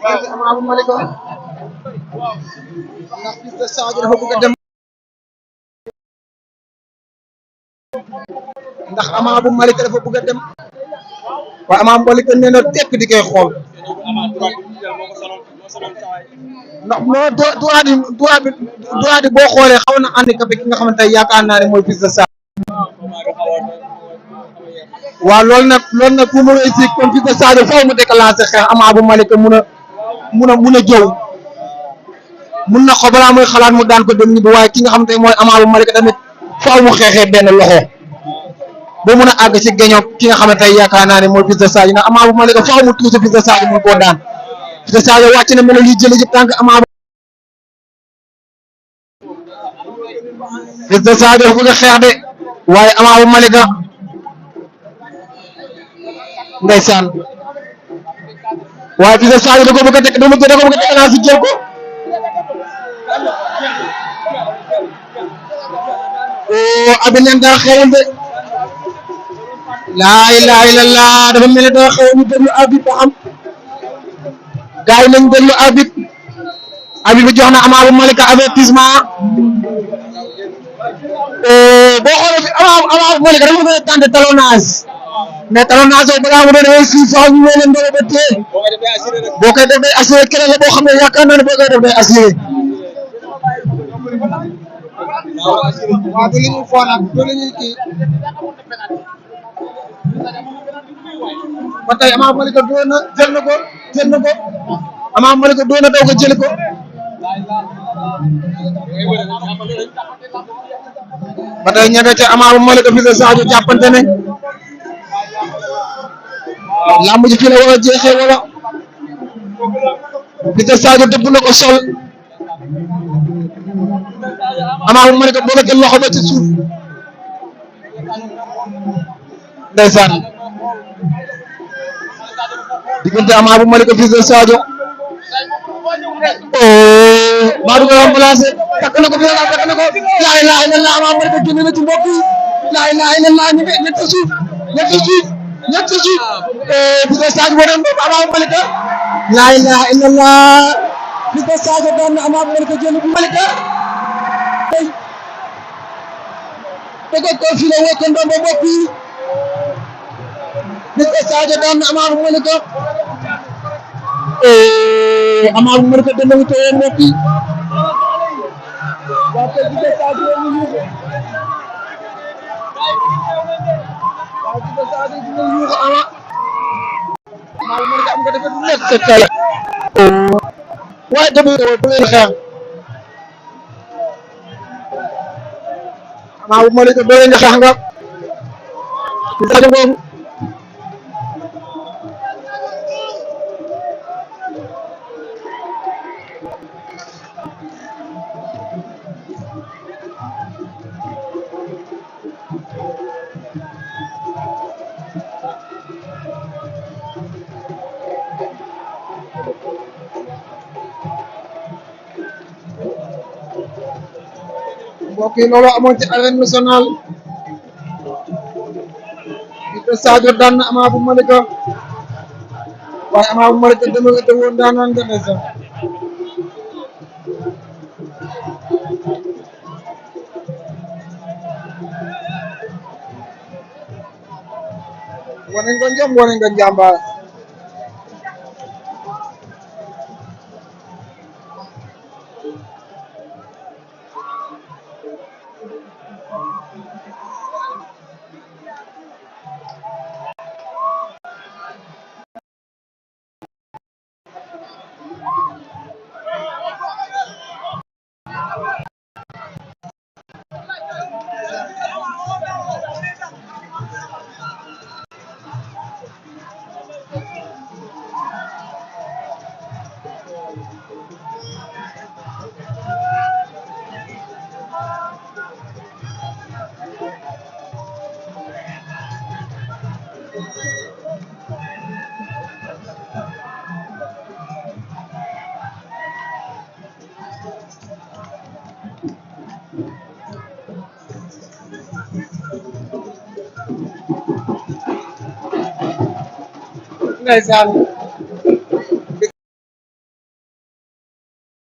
Ama bu Malika ndax Fils de Sadio dafa bëgg a dem ndax Ama bu Malika dafa bëgg a dem waaye Ama bu Malika nee na tekk di koy xool ndax moo droit bi boo xoolee xaw na handicapé ki nga xamante ne yaakaar naa ne mooy Fils de Sadio waaw loolu nag pour mu réussir kon Fils de Sadio faaw mu déclenché xeex Ama bu Malika mun a jëw mun na ko balaa muy xalaat mu daan ko dem ñibbi waaye ki nga xamante ne mooy Ama bu Malika tamit faaw mu xeexee benn loxo ba mun a àgg ci géño ki nga xamante ne yaakaar naa ne mooy Fils de Sadio ndax Ama bu Malika faaw mu tuuti Fils de Sadio mun koo daan Fils de Sadio wàcc na mel ni jëli ci tànk Ama Fils de Sadio bëgg a xeex de waaye Ama bu Malika ndeysaan waaye Fils de Sadio da ko bëgg a teg naa si jël ko abi nen daa xewul de laa ilaha illallah dafa mel ne daa xewul ñu déglu abit ba xam gars yi nañ déglu abit bi jox na Ama bu Malika avertissement boo xoolee fi Ama bu Malika dafa bëgg a tenter talonnage mais talonnage boobu balaa mu doon réussir faaw ñu wéy leen doole ba tee boo koy def day assuré keneen la boo xam ne yaakaar naa ne boo koy def day assuré waaw du li ñuy foo nag du li ñuy kii ba tey Ama bu Malika doon na jël na ko Ama bu Malika doon na daw ko jëli ko ba tey ña nga ca Ama bu Malika Fils de Sadio jàppante ne lamb ji fii la war a jeexee wala Fils de Sadio dëbb na ko sol Ama bu Malika boo jël loxo ba ci suuf ndeysaan diggante Ama bu Malika Fils de Sadio maa du ko remplacé takk na ko fi takk na ko laa ilaaha illallah Ama bu Malika génn na ci mbokk yi laa ilaaha illallah ñu ngi ñett suuf Fils de Sadio wane na Ama bu Malika laa ilaaha illallah Fils de Sadio daan na Ama bu Malika jël bu Malika tey ko fii la woo ko ndombo mbokk yi Fils de Sadio daan na Ama bu Malika Ama bu Malika dana wu tey mbokk yi waa kay Fils de Sadio ñu yuuxu waa Fils de Sadio ñu yuuxu Ama bu Malika am nga defe du nekk sa tala waaye tamit bu leen xeex Ama bu Malika doole nga xeex nga Fils de Sadio boobu mbokk yi loolu amoon ci arène nationale Fils de Sadio daan na Ama bu Malika waaye Ama bu Malika dama wete woon daanaan nga ndeysaan wane nga njom wane nga njàmbaar ndeysaan